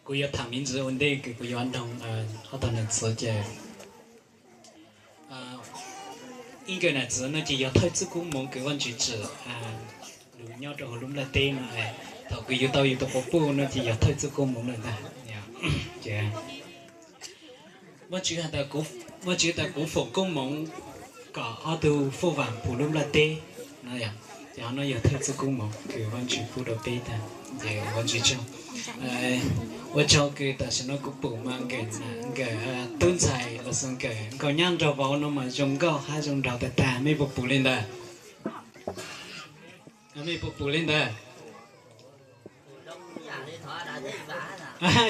Kuv yuav tham me ntsis ua ntej kws kuv yuav nug ob tug nam txwv ces, ib nkawm nam txwv no ces yog thawj txuj koob moov kws Vaajtswv tsim lug nyob rua huv lub nplaj teb no. Thaum kws yug tau yug tug quas puj no ces yog thawj txuj koob moov lawm ntag. Ces Vaajtswv has tas, Vaajtswv tas kuv foom koob moov kom ob tug fuj vam puv lub nplaj teb no. Ces qhov no yog thawj txuj koob moov kws Vaajtswv pub rua peb tag. Ces Vaajtswv tsaug. Ua tsaug kws tam sim no kuv pum mas nkawm, nkawm tub ntxhais los sis nkawm nkauj nyab nraug vauv no mas zoo nkauj hab zoo nraug tag tag, mej puas pum li ntawd? Mej puas pum li ntawd?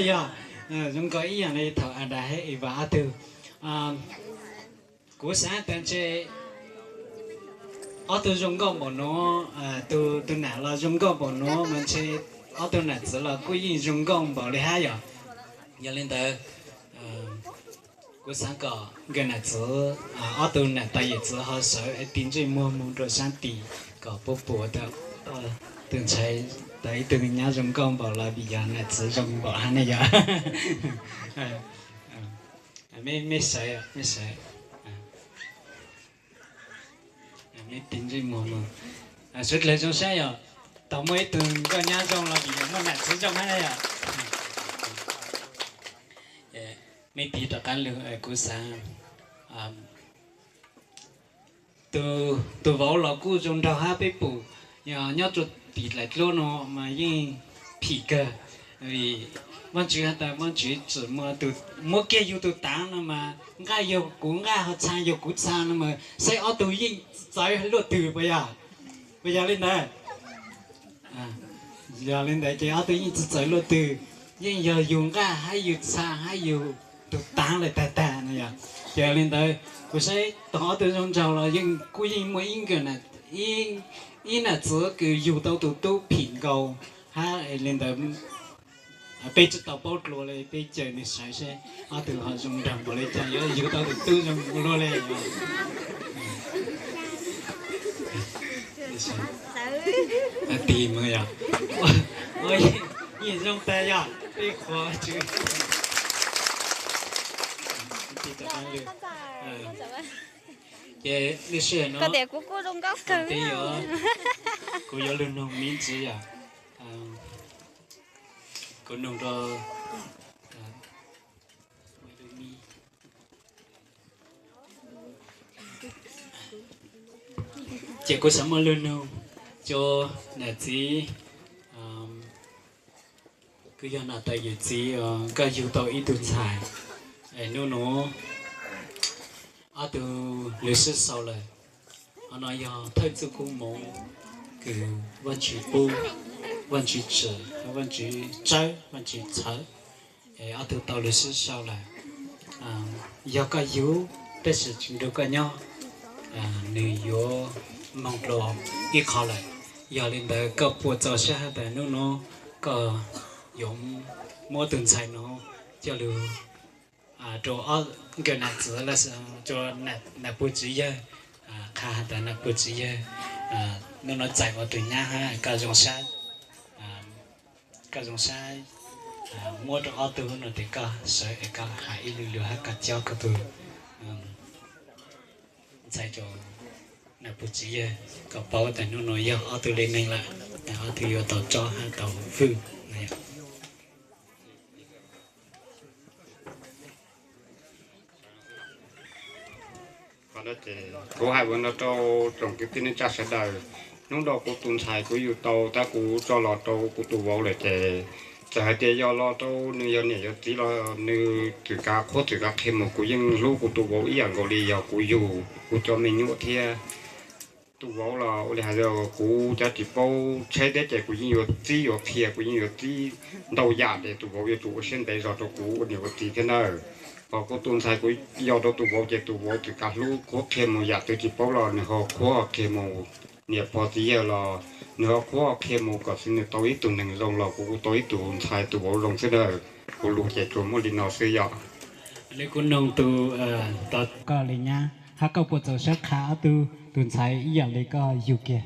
Yog, zoo nkauj ib yaam li thaum Adas hab Evas ob tug. Kuv xaav tas ntshe ob tug zoo nkauj npaum nuav, tus nam los zoo nkauj npaum nuav mas ntshe ob tug nam txwv los kuj yeej zoo nkauj npaum li hab yom. Yog li ntawd, kuv xaav kom nkawm nam txwv, ob tug nam tais yawm txwv ho sawv tig ntsej muag moog rua saab tis kom puab pum tas tus ntxhais, tas ib tug nyab zoo nkauj npaum los vim yog nam txwv zoo npaum hab ne yom. Mej sawv, mej sawv, mej tig ntsej muag moog. Suav dlawg zoo saib yom, tau muaj ib tug nkauj nyab zoo los vim yog muaj nam txwv zoo hab ne yom. Mej tig rov qaab lug, kuv xaav tus vauv los kuj zoo nraug hab peb pum, yog nyob rua tim laim dluab no mas yeej phim kawg. Vim Vaajtswv has tas Vaajtswv tsim muaj, muab kiag yug tug taav no mas nqaj yog kuv nqaj, ho txhaa yog kuv txhaa no mas saib ob tug yeej txawv luaj twg puas yog? Puas yog li ntawd? Yog li ntawd ces ob tug yeej txawv txawv luaj twg, yeej yog yug nqaj hab yug txhaa hab yug tug taav lawm tag tag no yom. Ces li ntawd kuv saib tau ob tug zoo nraug los yeej kuj yeej muaj ib nkawm, ib nam txwv kws yug tau tus tub phim nkaus hab li ntawd. Peb tsi tau paub dlua le, peb caw nwg saib seb ob tug ho zoo nraug npaum le caag yuav yug tau tus tub zoo luaj le. Tig mas yog, yeej zoo tag yog peb qhuas tswv. Ces lub sij hawm no kuv yuav lug nug me ntsis yom, kuv nug rua ces kuv xaav muaj lug nug rua nam txiv, kws yog nam tais yawm txiv, koj yug tau ib tug ntxhais, es nub nua ob tug lwm sib sau lawm. Qhov no yog thawj txuj koob moov kws Vaajtswv pub, Vaajtswv tsim, Vaajtswv tsawb, Vaajtswv txhawv. Ob tug tau lwm sib sau lawm, yog koj yug tab sis tsi nrug koj nyob, nwg yuav moog dlua ib qho lawm. Yog li ntawd koj puas txaus sab has tas nub nua koj yuav muab tug ntxhais no coj lug rua ob nkawm nam txwv los rua nam puj tswv yawg, qha has tas nam puj tswv yawg, nub nua txais ua tug nyab hab koj zoo sab, koj zoo sab muab rua ob tug no tes koj sawv es koj has ib lu lug hab koj cob koj tug ntxhais rua nam puj tswv yawg kom paub tas nub nua yog ob tug le neeg lawm, ob tug yuav tau tsob hab tau fwj. Kuv hais ua no rau tsoom kwv tij neej tsa sawv daws, nub nua kuv tus ntxhais kuv yug tau tab kuv tso los rau kuv tus vauv lawm ces txawm hais tias yog los rau nws yog niam yog txiv los nws txwm kav qhuab txwm kav qhia mus, kuv yeej hlub kuv tus vauv ib yam nkaus li yog kuv yug kuv cov me nyuam thiab. Tus vauv los ua li hais tias kuv cov tsis paub tsheb thiab ces kuv yeej yuav txib yuav qhia, kuv yeej yuav txib ntau yam ces tus vauv yuav tsum ua siab ntev zog rau kuv ua niam ua txiv thiab nawb. Ho kuv tus ntxhais kuv yug rau tus vauv ces tus vauv txwm kav hlub qhuab qhia mus, yam twg tsis paub los nws ho qhuab ho qhia mus. Niam pog txiv yawg los nws ho qhuab ho qhia mus kom xwv nws tau ib tug neeg zoo los kuv kuj tau ib tug ntxhais tus vauv zoo xwb nawb. Kuv lus ces tsuas muaj li no xwb yom. Li kuv noog tus, koj li nyab hab koj puas txaus sab qha ob tug tus ntxhais ib yam li koj yug kiag?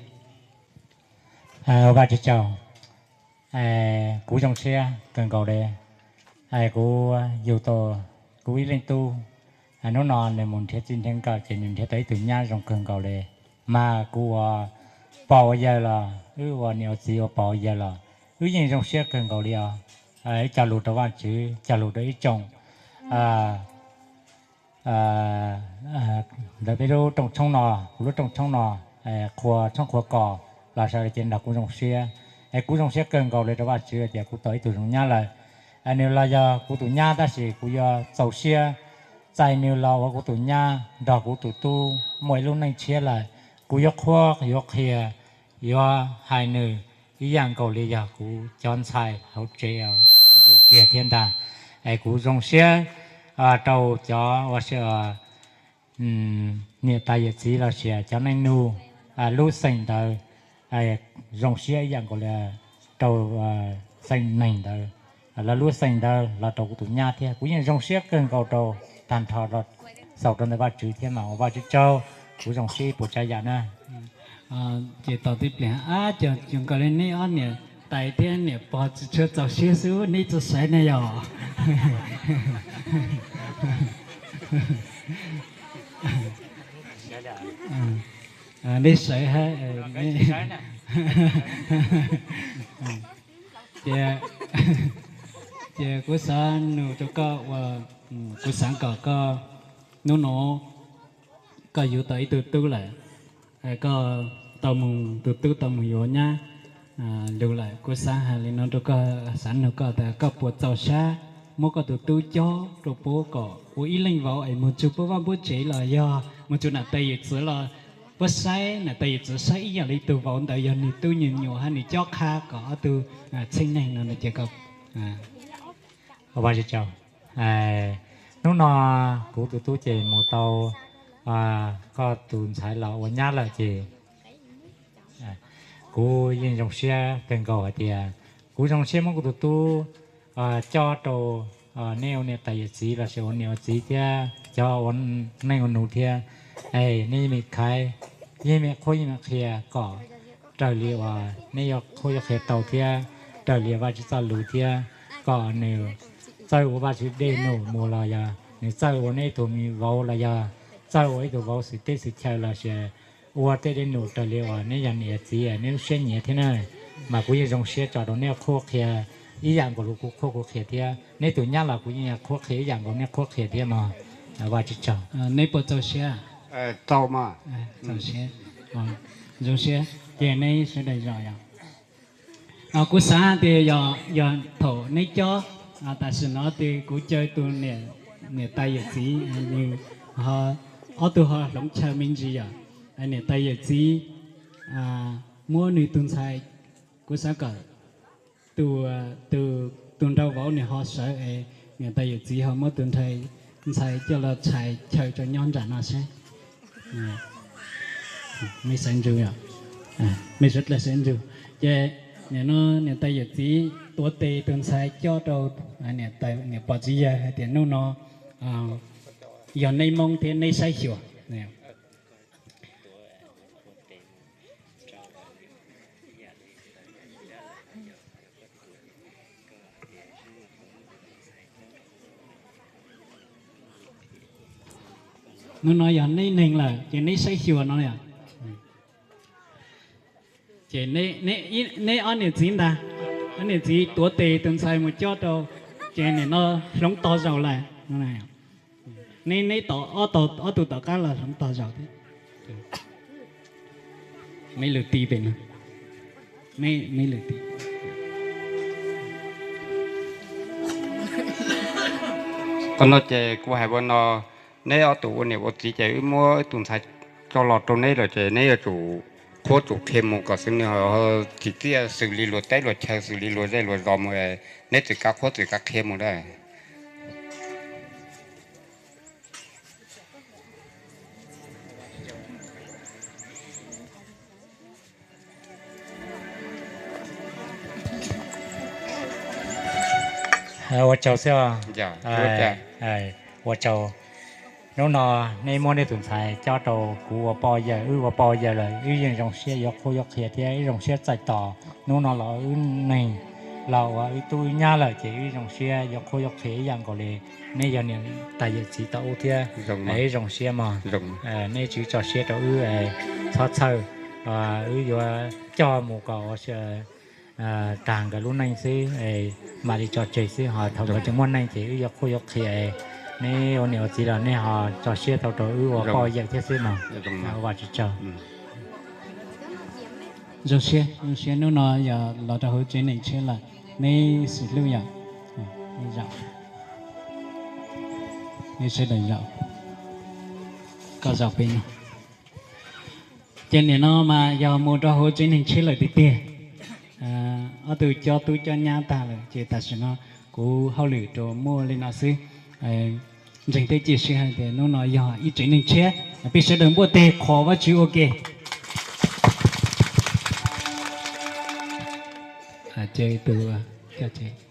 Vaj tswv tsaug. Kuv zoo siab kawg nkaus li. Kuv yug tau kuv ib leej tub, hnub no nws mus nrhiav txij nrhiav nkawm ces nws nrhiav tau ib tug nyab zoo kawg nkaus li. Mas kuv ua pog ua yawg los, wb ua niam ua txiv ua pog ua yawg los, wb yeej zoo siab kawg nkaus li os. Ib co lus rau Vajtswv, ib co lus rau ib tsoom ntawm peb lub rooj tshoob no, kuv lub rooj tshoob no, qhua tshoob qhua kos los sawv daws ces nrog kuv zoo siab. Es kuv zoo siab kawg nkaus li rau Vajtswv tias kuv tau ib tug zoo nyab lawm. Nws los yog kuv tus nyab tab sis kuv yuav txaus siab txais nws los ua kuv tus nyab nrog kuv tus tub muaj ib lub neej tshiab lawm. Kuv yuav qhuab yuav qhia, yuav hais nws ib yam nkaus li yog kuv cov ntxhais hauv tsev kuv yug kiag thiab ntag. Es kuv zoo siab rau cov ua si niam tais yawm txiv los sis cov neej nug lub xeem ntawd, zoo siab ib yam nkaus li rau xeem neeg ntawd, lawv lub xeem ntawd los rau kuv tus nyab thiab. Kuv yeej zoo siab kawg nkaus rau tag nrho los xaus rau ntawm Vajtswv thiab mas ua Vajtswv tsaug, kuv zoo siab ib puas tsav yam na. Ces tos tib pliag, ab, cov nkaus li neb ob niam tais thiab niam pog tsis tshua txaus siab xwb neb tsis sawv ne yog? Neb sawv hab, ces, ces kuv xav nug rau koj ua, kuv xav kom koj hnub no koj yuav tau ib tug tub lawm, koj tau mus, tus tub tau mus yuav nyab lug lawm. Kuv xav hais li no rau koj, xav nug koj tas koj puas txaus sab muab koj tus tub cob rau puab kom ua ib leej vauv es mus tsug puab vaj puab tsev los yog mus tsug nam tais yawm txiv los puab saib, nam tais yawm txiv saib ib yam li tug vauv ntawd yog nws tub nws nyuam hab nws cob qha kom ob tug txheej neeg no ces koj Hnub no kuv tus tub ces mus tau koj tus ntxhais los ua nyab lawm ces kuv yeej zoo siab kawg nkaus hais tias kuv zoo siab muab kuv tus tub cob rau neb ua niam tais yawm txiv los sis ua niam ua txiv thiab cov ua neej ua nus thiab. Es neb yeej meem khaiv, yeej meem qhuab yeej meem qhia kom raws li uas neb yuav qhuab yuav qhia tau thiab raws li Vajtswv txoj lus thiab kom nws txawj ua Vajtswv dej num mus los yog nws txawj ua neb ib tug me vauv los yog txawj ua ib tug vauv xwm teb xwm chaw los sis ua tej dej num raws li uas neb yog niam txiv neb lub siab nyiam thiab na. Mas kuv yeej zoo siab tso rau neb qhuab qhia ib yam nkaus li kuv qhuab kuv qhia thiab neb tus nyab los kuv yeej qhuab qhia ib yam nkaus neb qhuab qhia thiab mog. Vajtswv tsaug. Neb puas txaus siab? Txaus siab. Zoo siab ces neb sawv daws zos yog kuv xav tias yog thaum neb cob, tam sim no tias kuv caw tus niam tais yawm txiv, nws ho ob tug ho hloov chaw me ntsis yom. Niam tais yawm txiv muab nws tus ntxhais, kuv xav kom tus, tus nraug vauv nws ho sawv es niam tais yawm txiv ho muab tus ntxhais coj los tshais chaw rau nyob nram no seb. Mej sawv ntsug, mej sawv dlawg sawv ntsug. Ces nim no niam tais yawm txiv tuav tes tus ntxhais coj rau niam pog txiv yawg hais tias hnub no yog neb moob thiab neb saib xyuas. Hnub no yog neb neeg lawm ces neb saib xyuas no. Ces neb ob niam txiv ntag, ob niam txiv tuav tes tus ntxhais mus cob rau, ces nim no hloov tog zaus lawm. Neb, neb tod, ob tug tom qab los hloov tog zaus thiab. Mej lwm ti pem no, mej lwm ti. Qhov no ces kuv hais ua no, neb ob tug ua niam ua txiv ces wb muab wb tus ntxhais coj los rau neb lawm ces neb yuav tsum qhuab tsum qhia mus kom xwb, nws tsim txiaj xws li luag teb luag chaw xws li luag zej luag zos mus, neb txwm kav qhuab txwm kav qhia mus da. Ua tsaug xwb. Ua tsaug. Hnub no neb muab neb tus ntxhais cob rau kuv ua poj yawg, wb ua poj yawg lawm wb yeej zoo siab yuav qhuab yuav qhia thiab wb zoo siab txais tos hnub no los wb neeg los ua wb tub wb nyab lawm ces wb zoo siab yuav qhuab yuav qhia ib yam nkaus li nej yog niam tais yawm txiv tau ub thiab. Wb zoo siab mog. Nej tswv tso siab rau wb, txhob txhawj, wb yuav coj mus kom tag nkawd lub neej xwb, mam li tso tseg xwb, ho thaum nkawd tseem muaj neej ces wb yuav qhuab yuav qhia. Neb ua niam ua txiv los nej ho tso siab tau rau wb ua poj yawm thiab xwb mog. Zoo siab, zoo siab hnub no yog los rau hauv tsev neeg tshiab lawm, neb xws hlub yom. Neb sawv daws zaum, koj zaum pem no. Ces nim no mas yog mus rau hauv tsev neeg tshiab lawm tiag tiag. Ob tug cob tub cob nyab tag lawm ces tam sim no kuv hauj lwm rau muaj li no xwb. Ntseeg thiab cia siab hais tias hnub no yog ib tsev neeg tshiab, peb sawv daws npuaj teg qhuas Vajtswv ua ke. Ces tus,